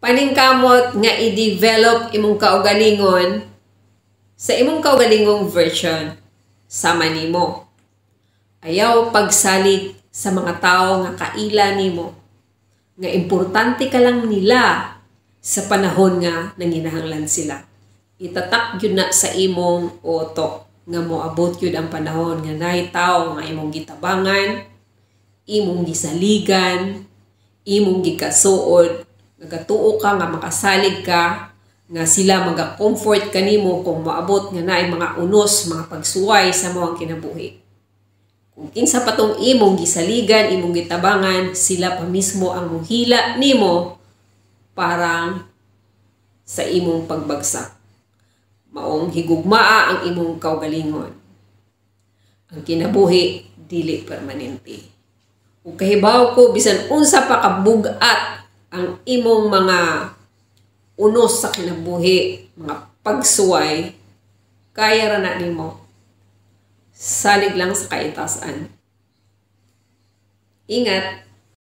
Paningkamot nga i-develop imong kaugalingon sa imong kaugalingong version sama nimo. Ayaw pagsalig sa mga tao nga kaila nimo, nga importante ka lang nila sa panahon nga nanginahanglan sila. Itatak gyud na sa imong utok nga moabot gyud ang panahon nga naay tawo nga imong gitabangan, imong gisaligan, imong gikasuod, nagatuo ka nga makasalig ka, nga sila maga-comfort kanimo kung moabot nga naay mga unos, mga pagsuway sa imong kinabuhi. Kung kinsa pa tong imong gisaligan, imong gitabangan, sila pa mismo ang muhila nimo parang sa imong pagbagsak. Maong higugmaa ang imong kaugalingon. Ang kinabuhi dili permanente. Ug kahibaw ko, bisan unsa pa kabug-at ang imong mga unos sa kinabuhi, mga pagsuway, kaya ra na nimo. Salig lang sa kaitasan. Ingat!